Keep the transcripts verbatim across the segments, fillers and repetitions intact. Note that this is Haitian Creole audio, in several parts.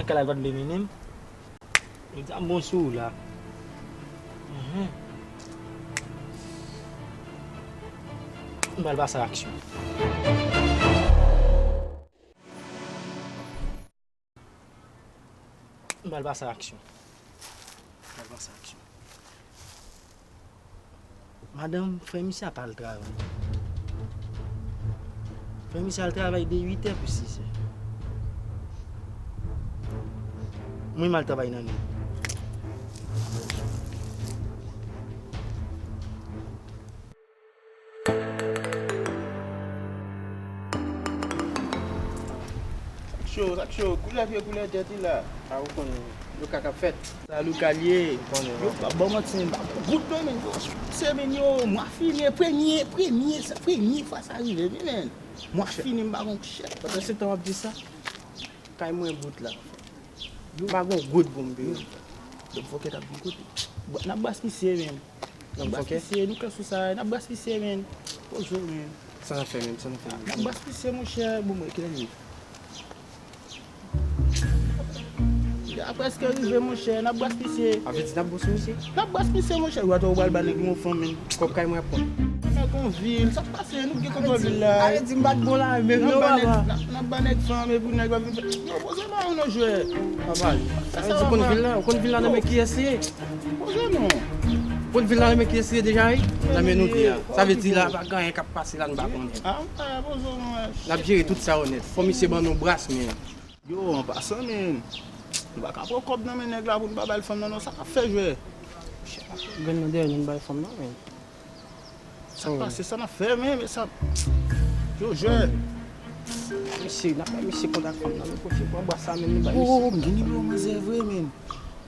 Kal al vande mennen m. Li di a m bon sou ou la. Mhm. M pral pase a aksyon. M pral pase a aksyon. M pral pase a aksyon. Madanm, frè misye ap al travay. Frè misye al travay de uit è pou sis è. Mwen m al travay nan nwit. Sa k cho, sa k cho, koulè pye, koulè tèt li la. A, ou konnen, Louka k ap fèt. Sa Louka l ye. Ou konnen, yo, pa ban manti, m pa gon goud non, men yo, se men yo, mwa fini, premye, premye, sa, premye fwa sa rive, wi, men. Mwa fini, m pa gon chèk. Pandan se tan w ap di sa, kay mwen bout la. M pa gon goud pou m peye. Dòm fòkè t ap vin kote. N ap bras misye, men. N ap bras misye, nou klè sou sa, n ap bras misye, men. Poze w, men. Sa n ap fè menm, sa n ap fè menm. N ap bras misye, monchè. Bon, mwen, kilè l ye? Li a prèske rive, monchè, n ap bras misye. A vle di n ap bon sou misye? N ap bras misye, monchè. Ou atò ou pral ba nèg yon fanm, men. Kòb kay mwen ap pran. Nèg yon vil, sa k pase? Nou gen kontwòl vil la. A vle di m pa t bon la menm non, papa. N ap ba nèg fanm, epi nèg ap vin fè. Yo, poze ba yo non, jwè. Papa, a vle di ou konn vil la, ou konn vil la nan men kiyès li ye? Poze non. Ou konn vil la nan men kiyès li ye deja, wi? Nan men nou de a. Sa vle di la, pa gen anyen k ap pase la, nou pa konnen. A, poze non, wè. N ap jere tout sa yo nèt. Fò misye ban nou bras, men. Yo, an pasan, men, nou pa ka pran kòb nan men nèg la pou nou pa ba l fanm nan, non, sa k ap fè jwè? Grenn nan dèyè nou, nou ba l fanm nan, men. Sa k pase, sa n ap fè, men, men sa. Yo, jwè. Misye, n ap bay misye kontak fanm nan, men pwoche pran bwa sa, men nou bay misye. Oh, m gen nimewo manzè vre, men.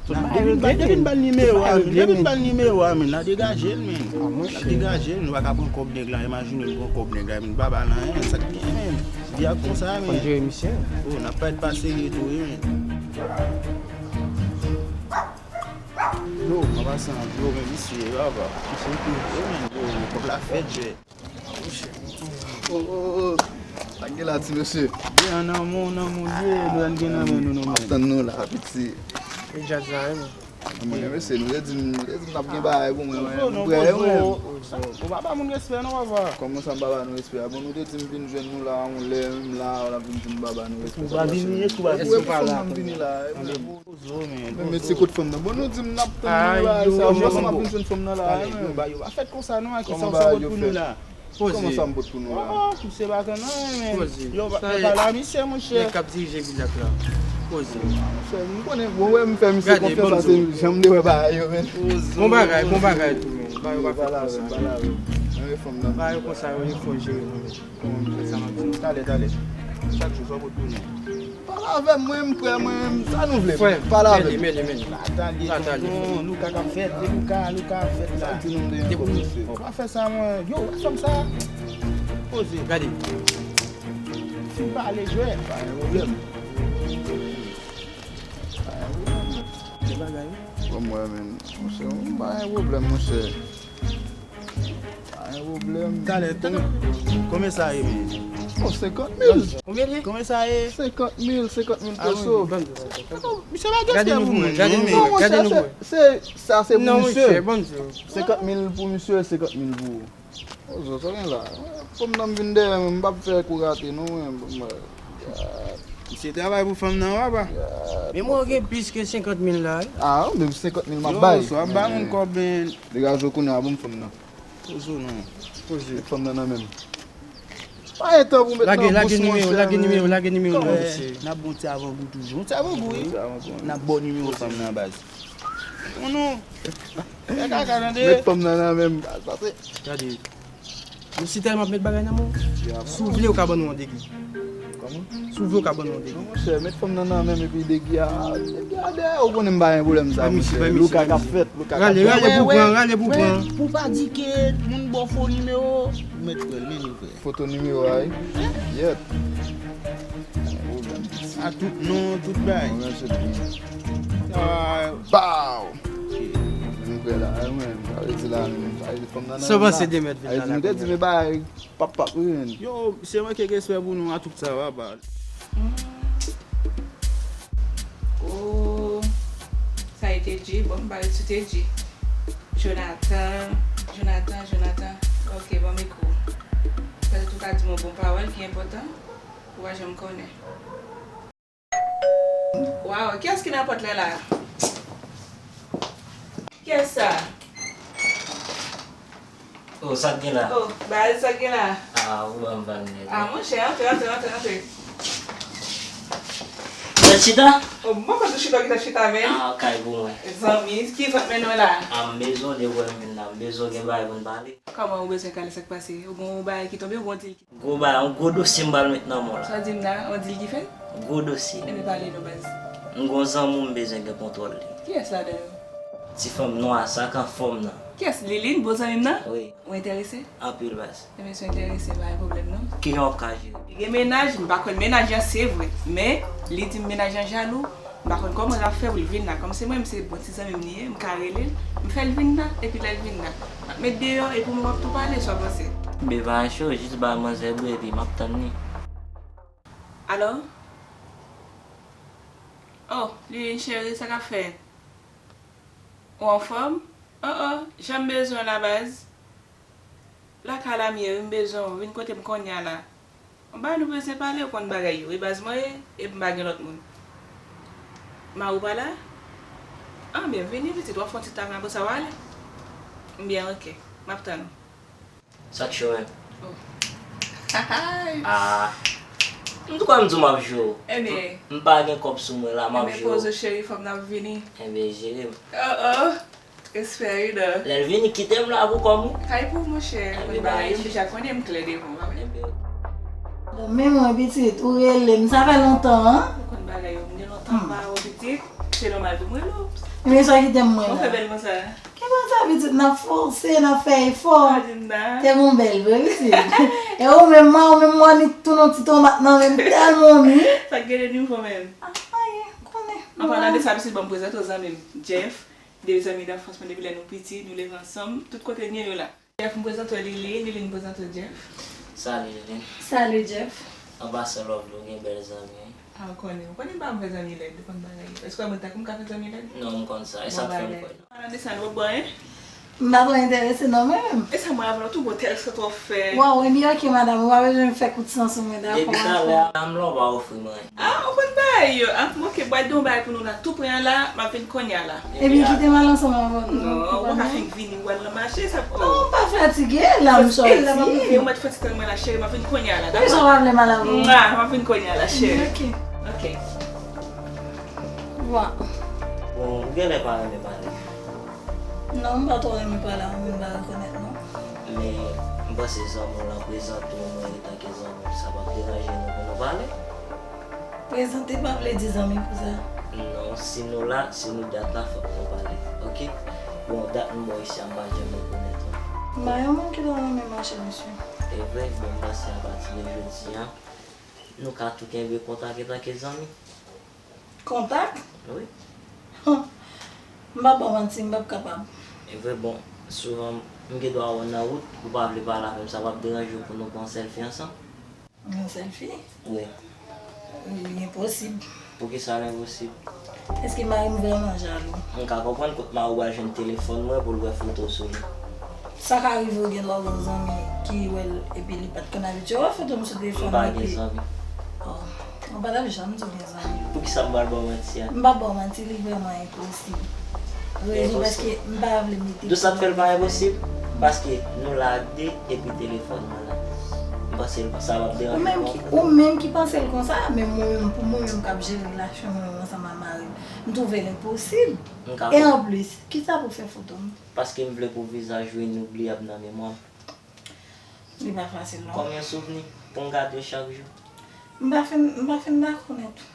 Depi n ba l nimewo a, men. Depi n ba l nimewo a, men, n a degaje l, men. N a degaje l, nou pa ka pran kòb nèg la, imajine nou pran kòb nèg la, men, pa ba l anyen, men, sa k gen, men. Vi a konsa, men. Fò n jere misye. Oh, n ap parèt pa serye tou, wi, men. Yo, an pasan, yo, men, misye, yo, apa. Misye, yo, men, yo, kòb la fèt, jwè. Oh, oh, oh. Sa k gen la, ti mesye? Byen, an nan men w, nan men w l ye, nou jwenn gen nan men nou, nou menm. M ap tann nou la, piti. E djaz la, wi, men. Mwen, mesye, nou te di m, nou te di m n ap gen bagay pou mwen, mwen, nou prè, mwen. Ou pa ba moun respè, non, papa. Kòman sa m pa ba nou respè a? Bon, nou te di m vin jwenn nou la, yon lè, menm la, w ap vin di m pa ba nou respè. Ou pa vini, èske ou pa vini? Ou wè pou fanm nan m vini la, e mwen. Poze w, men. Men, men ti kout fanm nan. Bon, nou di m n ap tann nou la, sa, kòman sa m ap vin jwenn fanm nan la, e mwen. Yo pa fèt konsa, non, a ki sa w sa pot pou nou la? Poze. Kòman sa m pot pou nou la? Oh, misye pa konn anyen, men. Poze. Yo, yo pale a misye, monchè. Nèg k ap dirije vil la la. Poze. Monchè, m konnen, bon, wè, m fè misye konfyans la, se jan m te wè bagay yo, men. Bon bagay, bon bagay tou, men. Bagay yo pa fèt konsa. Pale avè m, pale avè m. Mwen, fanm nan. Bagay yo konsa, yo, yo fò jere nou, men. Talè, talè. Chak jou, sa w pot pou nou. Pale avè m, mwen, m prè, mwen, sa nou vle? Pale avè m. Mele, mele, mele. Louka k ap fèt, Louka, Louka ap fèt la. Sa di nou m te yon kòb, mesye. Pa fè sa, mwen. Yo, wè fanm sa? Poze. Gade. Fin pale, jwè. Pa gen pwoblèm. Pa gen pwoblèm. Bon, mwen, men, monchè, m pa gen pwoblèm, monchè. Pa gen pwoblèm. Talè, talè. Konbyen sa ye, men? Oh, senkant mil. Konbyen li ye? Konbyen sa ye? Senkant mil, senkant mil peso. Misye pa gen respè pou moun, non, men. Non, monchè, se, se, sa se pou misye. Senkant mil pou misye, senkant mil pou ou. Oh, zo, sa gen la. Fanm nan m vin dèyè mwen, m p ap fè kou rate, non, men. Misye travay pou fanm nan, papa. Men mwen gen plis ke senkant mil la, wi. Ah, menm senkant mil m ap bay. Yo, so ap bay moun kòb, men. Degaje w kounye a, ban m fanm nan. Poze w non. Poze. Met fanm nan nan men m. Pa gen tan pou met nan bous, monchè. Lage nimewo, lage nimewo, lage nimewo. Kòman, mesye? N ap bon ti avangou toujou. Yon ti avangou, wi. N ap bon nimewo fanm nan baz. Bon non. Fè kaka, tande. Met fanm nan nan men m baz. Pase. Gade. Nou si tèlman ap met bagay nan men w. Si w vle, ou ka ban nou yon degi. Kòman? Si w vle, ou ka ban nou yon degi. Non, monchè, met fanm nan nan men m epi degi a, degi a dèyè, ou konnen m pa gen pwoblèm sa, monchè. Louka k ap fèt, Louka k ap fèt. Rale, rale pou pran, rale pou pran. Pou pa di ke moun ba w fo nimewo, ou mèt pran l, men li vrè. Foto nimewo a, wi. Yèt. A tout non, tout bagay. Mwen, se byen. Sa. Baw! M prè la, mwen. Sa vle di la, men. Sa vle di fanm nan nan men la. Sa panse de mèt vin la la. Ay, nou te di, men bagay. Pap, pap, wi, men. Yo, se manke respè pou nou a tout sa, papa. Teddy, bon, m pa ret sou Teddy. Jonathan, Jonathan, Jonathan. Ok, bon, m ekri w. Petèt ou ka di m yon bon pawòl ki enpòtan, ou pa janm konnen. Waw, kiyès ki nan pòt la la? Kiyès sa? Oh, sa k gen la? Oh, baz, sa k gen la? Ah, ou ban m vag nèt. Ah, monchè, antre, antre, antre, antre. Ou chita? Oh, mwen pa tou chita, ou gentan chita, men. Ah, kay pou mwen. Zanmi, ki vant mennen w la? Ah, m bezwen w, depi w wè m vin la, m bezwen w, gen bagay pou n pale. Kòman ou bezwen kale, sa k pase? Ou gen yon bagay ki tonbe, ou gen yon dil ki Gwo bagay, yon gwo dosye m pral met nan men w la. Sa w di m la, yon dil ki fèt? Gwo dosye. Ebyen pale non baz. M gon zanmi m bezwen gen kontwòl li. Kiyès ladan yo? Ti fanm nwa sa k anfòm nan. Kiyès? Liline, bon zanmi m nan? Wi. Ou enterese? Anpil baz. Ebyen si w enterese, pa gen pwoblèm non. Kijan w ap ka jere? Li gen mennaj, m pa konn mennaj lan se vre. Men, li di m mennaj lan jalou. M pa konn kòman l ap fè pou l vin la. Kòm se mwen, m se bon ti zanmi m li ye, m ka rele l, m fè l vin la, epi lè l vin la, m ap met deyò, epi mwen m ap tou pale, sa w panse? Byen pa cho, jis ba manzè bri epi m ap tann li. Alo? Oh, Liline cheri, sa k ap fèt? Ou anfòm? Oh, oh, jan m bezwen w la baz. Lakay la m ye wi, m bezwen w, vin kote m konnya la. Yon bagay nou bezwen pale, ou konn bagay yo, e baz mwen ye, epi m pa gen lòt moun. Mari w pa la? Anben, vini pitit, w ap fè yon ti tan apre sa w ale? Byen, ok, m ap tann ou. Sa k cho menm? Oh. Ah. M tou kwè m di w m ap jwe w. Ebyen. M pa gen kòb sou mwen la, m ap jwe w. Ebyen, poze w cheri, fò m nan vini. Ebyen, jere m. Oh, oh. Respè wi non. Lè l vini, kite m la pou kòm ou. Kay pou monchè, konn bagay yo, m deja konnen m klè devan w, pa vre? Bon, men mwen pitit, ou rele m, sa fè lontan, an? Ou konn bagay yo, m gen lontan m pa wè w pitit, se nòmal pou m rele w. Men sa kite m mwen la. Ou fè bèl konsa. Ki konsa pitit, n ap fòse, n ap fè efò. Pa di m sa. Te gon bèl vre pitit. E ou menm, man, ou menm, ou annik tounen yon ti tomat nan men m, tèlman ou mi. Sa k gen de nivo menm? Anyen, konnen. An palan de sa, pitit, ban m prezante w zanmi m, Jeff. De zanmi danfans mwen depi lè nou piti, nou leve ansanm, tout kote n ye yo la. Jeff, m prezante w Liline, Liline, m prezante w Jeff. Salut Liline. Salut Jeff. An pasan love nou gen bèl zanmi wi. Ah, ou konnen, ou konnen m pa vle zanmi lèd, ou konn bagay yo. Èske w wè mwen tankou m ka fè zanmi lèd? Non, m konn sa, e sa k fè m kwè. Bon bagay. Palan de sa, nou p ap bwè anyen? M pa twò enterese non mwen menm. E sa mwen avè w tou, bon tèleskòp w ap fè. Waw, ebyen ok madanm, ou pa bezwen fè kout san sou mwen, dakò. Depi talè a, madanm lan pa ofri m anyen. Ah, ou konn bagay yo. Ah, m oke, bwè, gen yon bagay pou nou la tou pre an la, m ap vin konnya la. Ebyen kite m al ansanm avè w non. Non, ou pa ka fenk vini, ou al nan mache, sa p... Non, m pa fatige, la m sòti. Ou mèt fè ti tan mwen la, cheri, m ap vin konnya la, dakò? Poukisa w pa vle m al avè w? Mwa, m ap vin konnya la, cheri. Ok. Ok. Wa. Bon, ou genlè pa renmen pale. Non, m pa twò renmen pale avè moun m pa rekonèt non. Men, m panse zanmi w lan prezante w mwen etanke zanmi w, sa p ap deranje nou pou nou pale? Prezante pa vle di zanmi pou sa. Non, si nou la, si nou dat la, fòk nou pale, oke? Bon, dat m ba w isi a, m pa t janm rekonèt ou. M pa yon moun ki twò renmen mache, mesye. E vre, bon, m panse apati de jodi a, nou ka tou kenbe kontak etanke zanmi. Kontak? Wi. Hum. M p ap ba w manti, m p ap kapab. E vre, bon, souvan m gen dwa wè w nan wout, ou pa vle pale avè m, sa p ap deranje w pou nou pran sèlfi ansanm? Yon sèlfi? Wi. Li enposib. Poukisa l enposib? Èske mari m vrèman jalou? M ka konprann kot mari w al jwenn telefòn mwen pou l wè foto w sou li. Sa ka rive w gen dwa gen zanmi ki wè l epi li pa t konn abitye wè foto m sou telefòn. M pa gen zanmi. Oh, mwen pa t ap janm di w gen zanmi. Poukisa m pral ba w manti a? M p ap ba w manti, li vrèman enposib. Rezon paske m pa vle mete... Dou sa k fè l pa enposib? Paske nou la ak de epi telefòn mwen la. M panse l, sa p ap deranje w. Ou menm ki, ou menm ki panse l konsa, men mwen menm, pou mwen menm k ap jere relasyon mwen menm ansanm ak mari m, m twouve l enposib. E anplis, kisa pou fè foto m? Paske m vle pou vizaj ou inoubliyab nan memwa m. Li pa fasil non. Kòm yon souvni pou m gade w chak jou. M pa fin, m pa fin dakò nèt.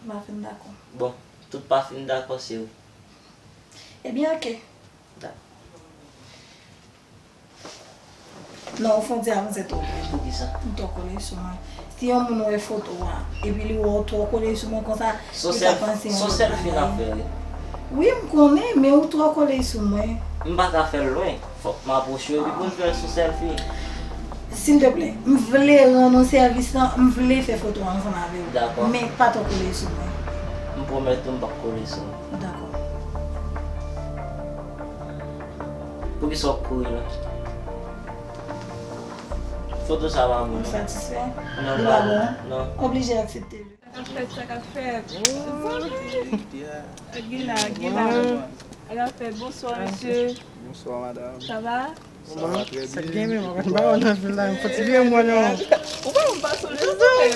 M pa fin dakò. Bon, tout pa fin dakò, se ou. Ebyen, oke. Dakò. Non, ou fè yon ti avanse twòp. Poukisa? Ou twò kole sou mwen. Si yon moun wè foto a, epi li wè w twò kole sou mwen konsa, li ka panse yon lòt bagay. Se yon sèlfi n ap fè, wi. Wi, m konnen, men ou twò kole sou mwen. M pa ka fè l lwen. Fòk m apwoche w epi pou n fè l sou sèlfi. Silteplè, m vle rann ou sèvis lan, m vle fè foto ansanm avè w. Dakò. Men pa twò kole sou mwen. M pwomèt ou m p ap kole sou ou. Dakò. Poukisa w ap kouri la? Foto sa pa bon, non. Ou satisfè? Non, li pa bon. Non. Oblije aksepte l. Sa k ap fèt, sa k ap fèt. Zanmi. Ak gen la, ak gen la. Sa k ap fèt, bonswa, mesye. Bonswa, madam. Sa va? Sa va trè byen. Sa k gen menm, mwen pa wè nan vil la, mwen fò ti vye mwen non. Ou pa wè m pa sonje sa, men.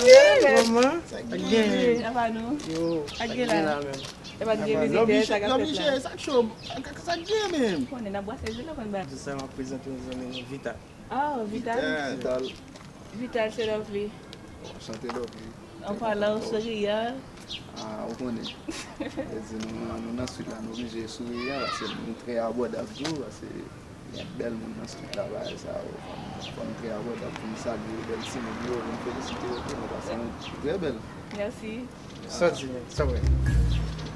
Kòman? Sa k gen? Sa va nou? Yo, ak gen la menm. E pa t gen vizitè, sa k ap fèt la. Sa k cho, sa k gen menm? Konnen n ap brase vil la, konn ba. Di sa m ap prezante yon zanmi nou, Vital. Ah, Vital. Vital. Vital, se Lovely. Anchante, Lovely. An palan, w souriyan. Ah, ou konnen. E di nou, nou nan street la, nou oblije souriyan, paske nou trè abòdab tou, paske gen bèl moun nan street la, bagay sa yo. Fò n, fò n trè abòdab pou n salye bèl timoun yo, pou n felisite yo tou, nou pase yon trè bèl. Mèsi. Sa di menm, sa vre.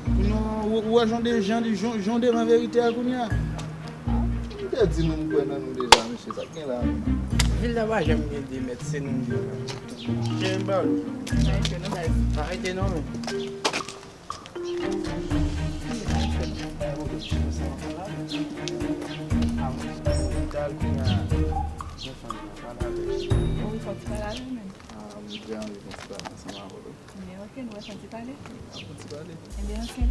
Kounye a, ou, ou wè jan de, jan de, jan, jan devan verite a kounye a. M te di nou m kwè nan nou deja, mesye, sa k gen la menm? Vil la pa janm gen de mèt, se nou menm. Chen ba ou. Arete non, baz. Arete non, men. Ou fè ti pale avè l, men. Ah, m te anvi fè ti pale ansanm avè w. Ebyen, oke, nou wè fè ti pale. Fè ti pale. Ebyen, oke.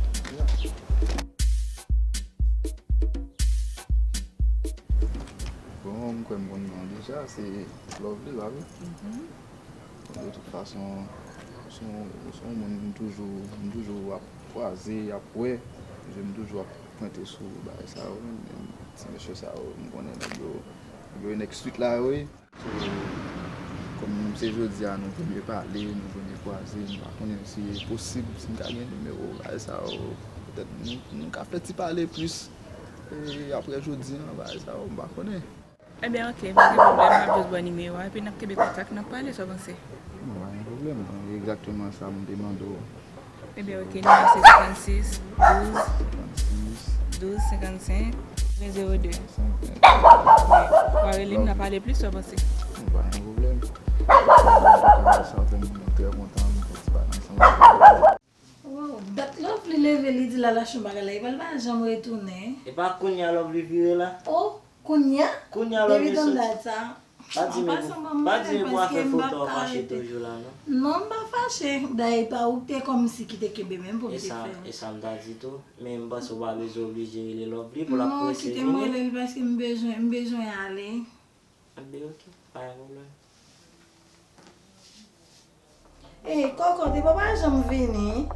Bon, m kwè m konn non deja, se Lovely, pa vre? Mhm. Bon, de tout fason, se yon, se yon moun m toujou, m toujou ap kwaze, ap wè. M toujou ap pwente sou bagay sa yo, menm ti mesye sa yo, m konnen nèg yo, nèg yo e nèg street la yo, wi. So, kòm se jodi a nou premye pale, nou premye kwaze, m pa konnen si e posib, si m ka gen nimewo bagay sa yo, petèt nou, nou ka fè ti pale plis. E apre jodi a, bagay sa yo, m pa konnen. Ebyen, oke, pa gen pwoblèm, m ap jis ba w nimewo a, epi n ap kenbe kontak, n ap pale, sa w panse? Bon, pa gen pwoblèm, e egzakteman sa m te mande w. Ebyen, oke, nimewo se senkannsis, douz, douz, senkannsenk, ven zewo de. Wi. W a rele m, n a pale plis, w a panse? Bon, pa gen pwoblèm. Sa fè m trè kontan, m fè ti pale ansanm avè w. Wow, dat Lovely leve, li di l al achte yon bagay la, li pral pa janm retounen. E pa kounye a Lovely vire la? Oh, kounye a? Kounye a Lovely soti. Depi tann dat sa. Pa di m, pa di m pou afè foto a fache toujou la, non. Non, m pa fache. Dayè, pa ou ki te kòmsi ki te kenbe men pou m te fè. E sa m ta di tou. Men m panse w pa bezwen oblije rele Lovely pou l ap prese vini. Non, kite m rele l paske m bezwen, m bezwen ale. Anben, oke, pa gen pwoblèm. Ey, Kòkòt, epi w pa janm vini.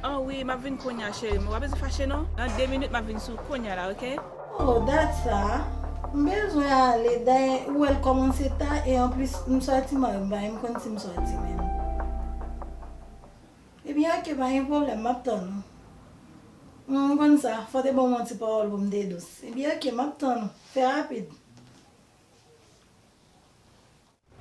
Ah wi, m ap vin kounye a, cheri. Men w pa bezwen fache, non. Nan de minit, m ap vin sou ou kounye a la, oke? Oh, dat sa. M bezwen ale. Dayè, ou wè l kòmanse ta, e anplis, m sòti mwen, m pa menm konn si m sòti menm. Ebyen, oke, pa gen pwoblèm, m ap tann ou. M konn sa, fò w te ban m yon ti pawòl pou m te dous. Ebyen, oke, m ap tann ou. Fè rapid.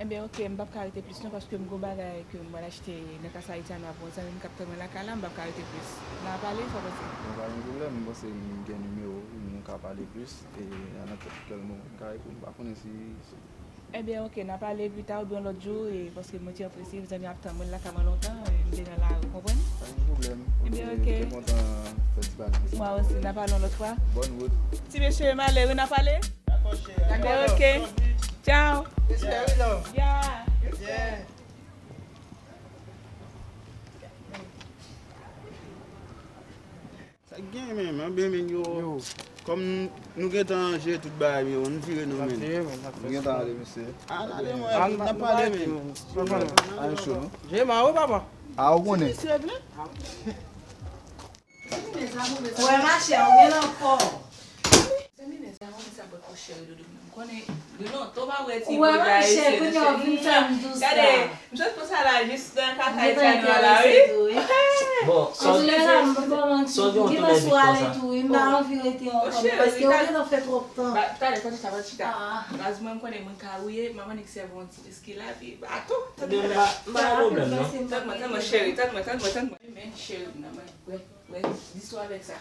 Enben, oke, m p ap ka rete plis non, paske m gon bagay ke m pral achte nan Casa Haitiana pou yon zanmi m k ap tann mwen lakay la, m p ap ka rete plis. N a pale, sa w panse? Bon, pa gen pwoblèm, m panse m gen nimewo w, nou ka pale plis, e nan nenpòt kèl moman m ka epi w, m pa konnen si, si. Enben, oke, n a pale pita oubyen yon lòt jou, e paske mwen te anprese, zanmi ap tann mwen lakay mwen lontan, e m te nan lari, w konprann? Pa gen pwoblèm. Enben, oke. M te kontan fè ti bagay. Mwen osi, n a pale yon lòt fwa. Bòn wout. Ti mesye, m ale wi, n a pale. Dakò, cheri. Dakò, oke. Tchao. Respè, wi, love. Yeah. Yeah. Sa k gen menm, anben men yo. Yo. Kòm nou gentan jere tout bagay, men yo, nou vire nou menm. N ap vire, men, n ap fè. Nou gentan ale, mesye. A, n ale, mwen, n ap pale, men. An cho, non? Jere ma wi, papa. A, ou konnen. Ti mesye vle. Ou wè, machè, ou gen nan kò. Zanmi, men zanmi, sa bòt pou cheri doudou m nan. M konnen, de lontan w pa wè ti boy la, mesye, mesye. Gade, m sot konsa la, jis nan kaka Etyanò la, wi. Bon, sa w di, sa w di yon tounen vit konsa. M pa anvi rete ankò, paske ou gentan fè twòp tan. Talè, fò chita, fò chita. Baz mwen, m konnen moun ka wouye, m ap annik sèvi yon ti wiski la, epi bato. Tann mwen, tann mwen, cheri, tann mwen, tann mwen, tann mwen. Men cheri m nan, mwen wè, wè, di sou avèk sa.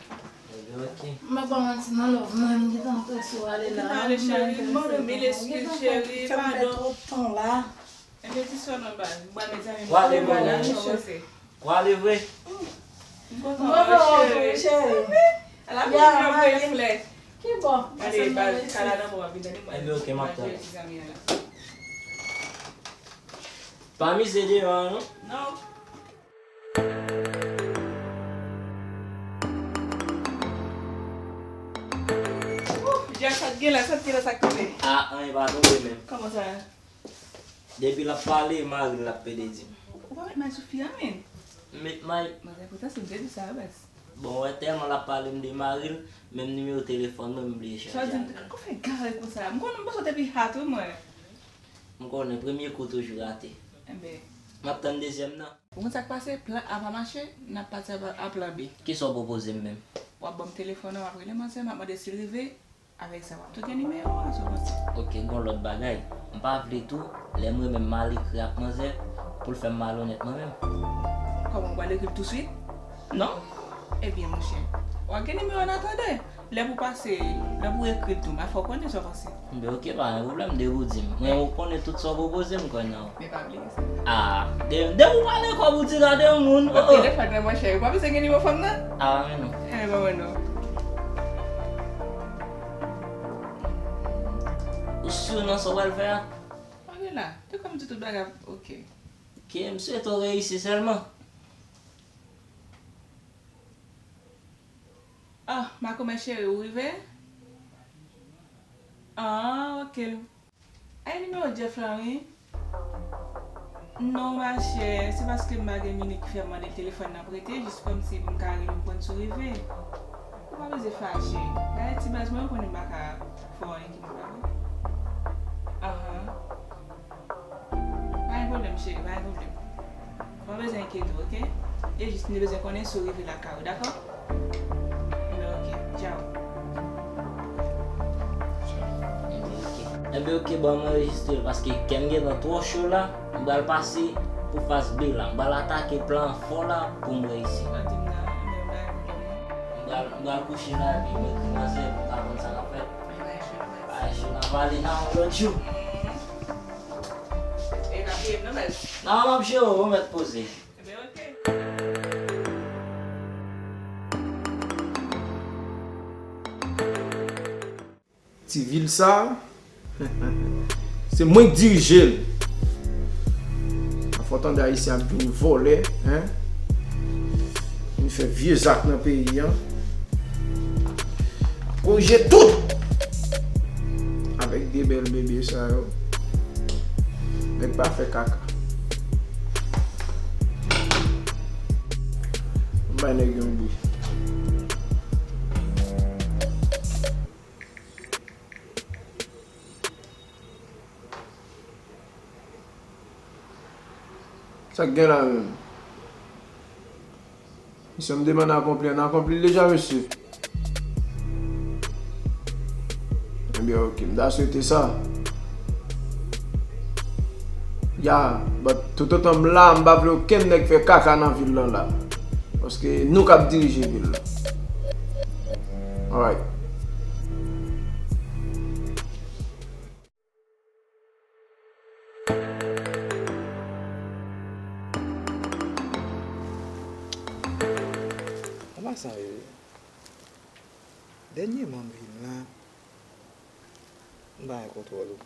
Ebyen, oke. M pa ba manti non, love, mwen, m gentan antre sou ale la. Gentan ale, cheri, m mande w mil eskiz, cheri, padon. Fè m fè twòp tan la. Ebyen, di sou non, baz. M ba mezanmi, m ale vre. W ale vre? M kontan, cheri. Ala pou m voye flè. Ki bò? Gade, bal, kala nan mwen, ap vin tande mwen. Enben, ok, m ap tann. Manje ti zanmi an la. Pa mize deyò a, non? Non. Ouh, Jeff, sa t gen la, sa t gen la, sa k tonbe? Ah, anyen pa tonbe menm. Kòman sa? Depi l ap pale, mari l ap pede di m. Ou pa met may sou fi a, menm? M met may. Manzè, poutan, si m te di sa, baz. Bon, wè, tèlman l ap pale m de mari l, menm nimewo telefòn mwen, m bliye chanje avè l. Sa w di m, kòman w fè gare konsa? M konnen, m panse w te pi hat, wi, mwen. M konnen, premye kou toujou rate. Enben. M ap tann dezyèm nan. Ou konn sa k pase? Plan A pa mache, n ap pati a, a plan B. Kisa w pwopoze m menm? W ap ban m telefòn nan, w ap rele manzè, m ap mande si l rive. Avèk sa, w ap tou gen nimewo a, sa w panse? Ok, gon lòt bagay. M pa vle tou, lè m renmen m al ekri ak manzè, pou l fè m malonèt mwen menm. Kòman, w pral ekri l touswit? Non. Ebyen, monchè, w ap gen nimewo a an atandan. Lè pou pase, lè pou ekri l tou, m a fè w konnen sa w panse. Enben, ok, pa gen pwoblèm, depi w di m. Mwen, ou konnen tout sa w pwopoze m, kwè nan ou. Men pa bliye sa. Ah, de, depi w pale kòb ou di gade yon moun. Bon, oh, oh, telefòn nan, monchè, ou pa bezwen gen nimewo fanm nan? Ah, men non. Eh, bon, bon, non. Ou si nan sa w pral fè a? Ok la, te kòm di tout bagay, ok. Ok, m swete w reyisi sèlman. Ah, makomè cheri, ou rive? Ah, ok. Ay, nimewo Jeff la, wi. Non, machè, se paske m pa gen minit ki fè m mande l telefòn nan prete, jis kòmsi pou m ka rele w pou konn si w rive. Ou pa bezwen fache. Gade ti baz mwen, ou konnen m pa ka fè w anyen ki pa bon. Ahan. Pa gen pwoblèm, cheri, pa gen pwoblèm. Ou pa bezwen enkyete w, ok? E jis m te bezwen konnen si w rive lakay ou, dakò? Enben, ok. Tchaw. Enben, ok. Enben, ok, ban m anrejistre l, paske kè m gentan twò cho la. M pral pase pou faz B la. M pral atake plan an fò la pou m reyisi. Ou pa di m nan, enben, m pa gen pwoblèm, non. M pral, m pral kouche la, epi m ekri manzè pou m ka konn sa k ap fèt. Bagay cho la, pale nan yon lòt jou. E pa bliye m non, baz. Non, m ap jere w, ou mèt poze. Enben, ok. Ti vil sa, se mwen k dirije l. Fò tande Ayisyen ap vin vòlè, en? Vin fè vye zak nan peyi an. Korije tout! Avèk de bèl bebe sa yo. Nèg pa fè kaka. M bay nèg yon bri. Sa k gen la menm? Misyon m te mande akonpli an, akonpli l deja, mesye. Ebyen, ok, m ta swete sa. Ya, but toutotan m la, m pa vle okenn nèg fè kaka nan vil lan la. Paske nou k ap dirije vil la. Alright. An pasan, bebe, dènyèman m vin la, m pa gen kontwòl ou.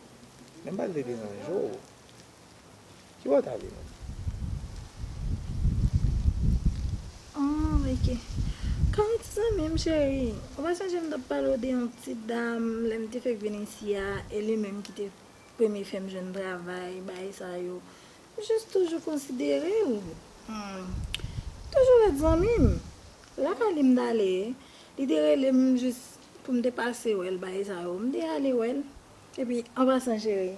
Men m pa t vle deranje w. Ki bò w t ale menm? Oh, ok. Kòm ti zanmi m, cheri, ou pa sonje m t ap pale w de yon ti dam lè m te fèk vin isi a, e li menm ki te premye fè m jwenn travay, bagay sa yo. M jis toujou konsidere l. Hmm. Toujou ret zanmi m. Lakay li m t ale. Li te rele m jis pou m te pase wè l, bagay sa yo. M te ale wè l. Epi, an pasan, cheri,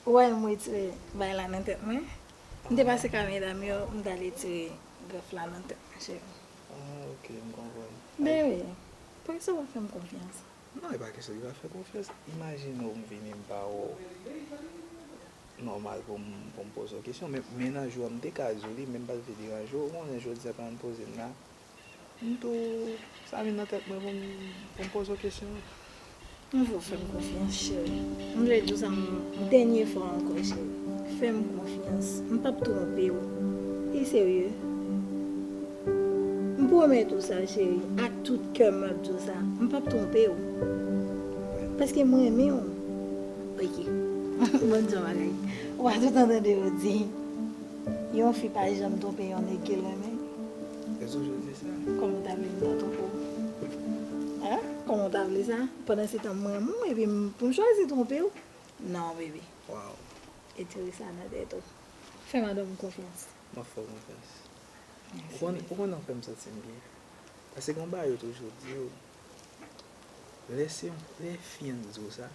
ou wè m retire bagay la nan tèt mwen? M te pase kay medam yo, m t al retire grèf la nan tèt mwen, cheri. Ah, ok, m konprann. Ben wi. Poukisa w pa fè m konfyans? Non, e pa kesyon li pa fè konfyans. Imajine w m vini m pa wè w. Nòmal pou m, pou m poze w kesyon. Men, men nan jou an, m te ka di w li, men m pa t vle deranje w. Ou konnen jodi a pa m poze m la. M tou, sa vin nan tèt mwen pou m, pou m poze w kesyon an. M vle w fè m konfyans, cheri. M vle di w sa yon dènye fwa ankò, cheri. Fè m konfyans. M p ap twonpe w. Li serye. M pwomèt ou sa, cheri. Ak tout kè m, m ap di w sa. M p ap twonpe w. Èske m renmen w? Ok. Bon jan bagay. Ou pa toujou tande yo di, yon fi pa janm twonpe yon nèg ke l renmen. Yo toujou di sa. Kòman w ta vle m ta twonpe w? Hein? Kòman w ta vle sa? Pandan se tan m renmen w, epi m, pou m chwazi twonpe w? Non, baby. Wow. Retire sa nan tèt ou. Fè madanm ou konfyans. M ap fè w konfyans. Ou konn, ou konn nan fè m santi m byen. Paske gen yon bagay yo toujou di yo, lè se yon, lè fi an di w sa,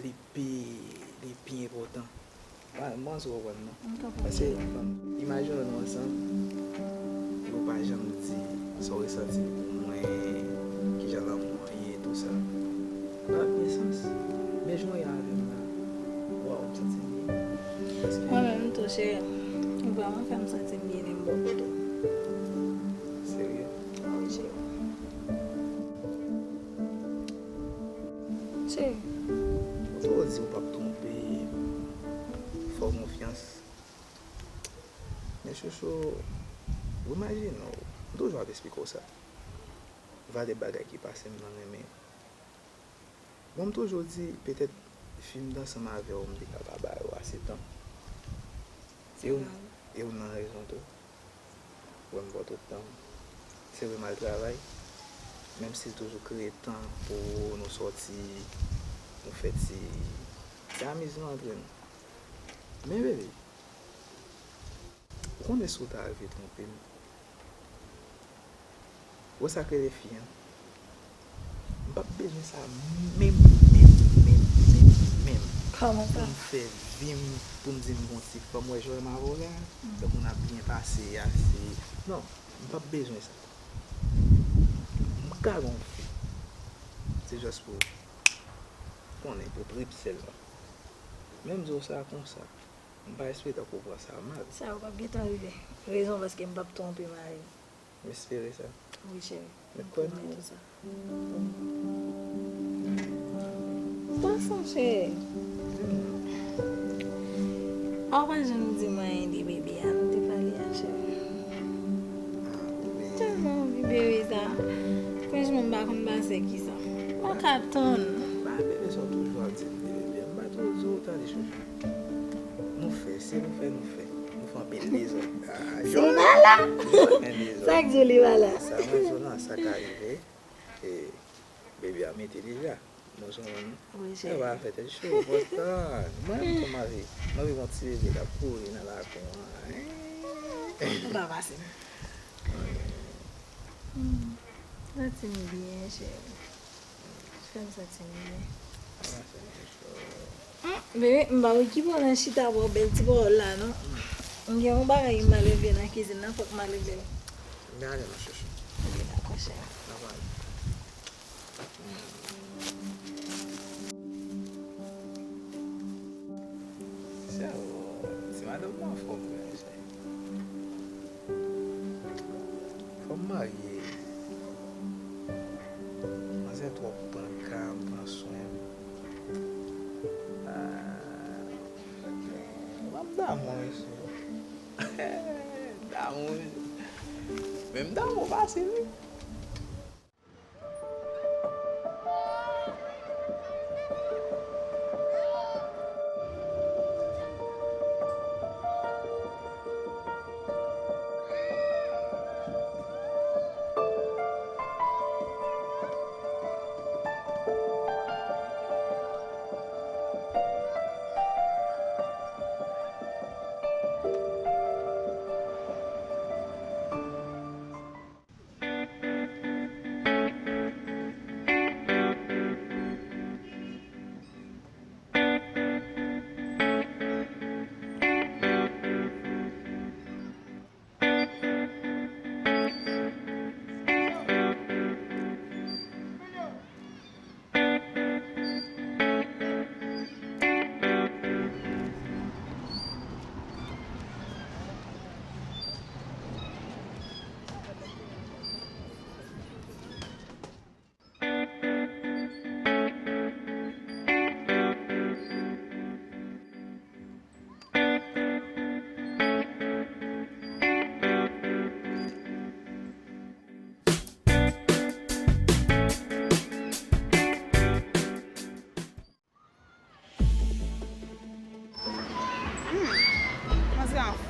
li pi, li pi enpòtan. M pa, m panse w konprann non. M konprann. Paske, bon, imajine nou ansanm, epi w pa janm di sa w resanti pou mwen, kijan lanmou an ye, tou sa. Sa pa gen sans. Men jan w ye avè m la, waw, m santi m byen. Paske mwen menm tou, cheri, ou vrèman fè m santi m byen lè m bò kote w. Serye? Wi, cheri. Cheri. Ou di ou p ap twonpe, fè w konfyans. Men chouchou, ou imajine w, m toujou ap esplike w sa. Valè bagay ki pase m nan renmen. Bon, m toujou di, petèt, fi m t ansanm avè w, m te ka pa ba yo ase tan. E w, e w nan rezon tou. Wè m ba w tout tan m. Se vre m al travay, menm si l toujou kreye tan pou nou sòti, nou fè ti, ti amizman antre nou. Men bebe, ou konnen si w ta rive twonpe m, wè sa k rele fi an. M p ap bezwen sa menm, menm, menm, menm, menm. Kòman sa? Pou m fè vi m, pou m di m gon ti fanm, wè jan m avè w la, tankou n ap byen pase, ase. Non, m p ap bezwen sa. M ka gon fi. Se jis pou konnen, pou trip sèlman. Men m di w sa konsa. M pa espere tankou w pran sa mal. Sa yo p ap gentan rive. Rezon paske m p ap twonpe mari m. M espere sa. Wi, cheri. M kwè nan ou. Pran san, cheri. A w pa janm di mwen anyen de bebe a, nou te pale a, cheri. Tèlman anvi bebe sa. Franchman, m pa konn pase kisa. Mwen ka tann. Ba bebe sa w toujou ap di m de bebe a. M pa toujou di w tande chouchou. Nou fè, si nou fè, nou fè. Nou fè anpil dezòd. Si l pa la. Sa k di w li pa la? Sa mwen di w lan, sa ka rive. E, bebe a mete deja. Mwen sou moun. Wi, cheri. E pa fè tèt cho, pòtan. Mwen menm tou m anvi. M anvi gon ti bebe k ap kouri nan lakou an. Ou pa pase m. Hmm. Santi m byen, cheri. Fè m santi m byen. Sa va fè m cho. Hmm, bebe, m pa wè ki bò nan chita bò bèl ti pawòl la, non. M gen yon bagay m al regle nan kizin nan, fòk m al regle l. M ale, mon chouchou. Ok, dakò, cheri. N ap ale. Hmm. Sèl, ti madanm nan anfòm vre, mesye. Fò m marye. Manzè twò pran ka m, pran swen m. Ah, m ap damou, mesye. Damou, mesye. Men m damou fasil, wi.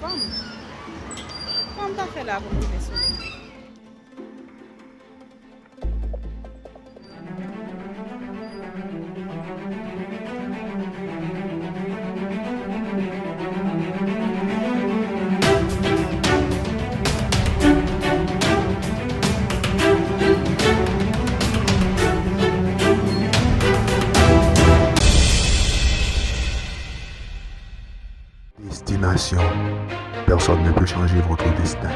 Fanm. Fanm ta fè la pou m rive sou li. Destination. Personne ne peut changer votre destin.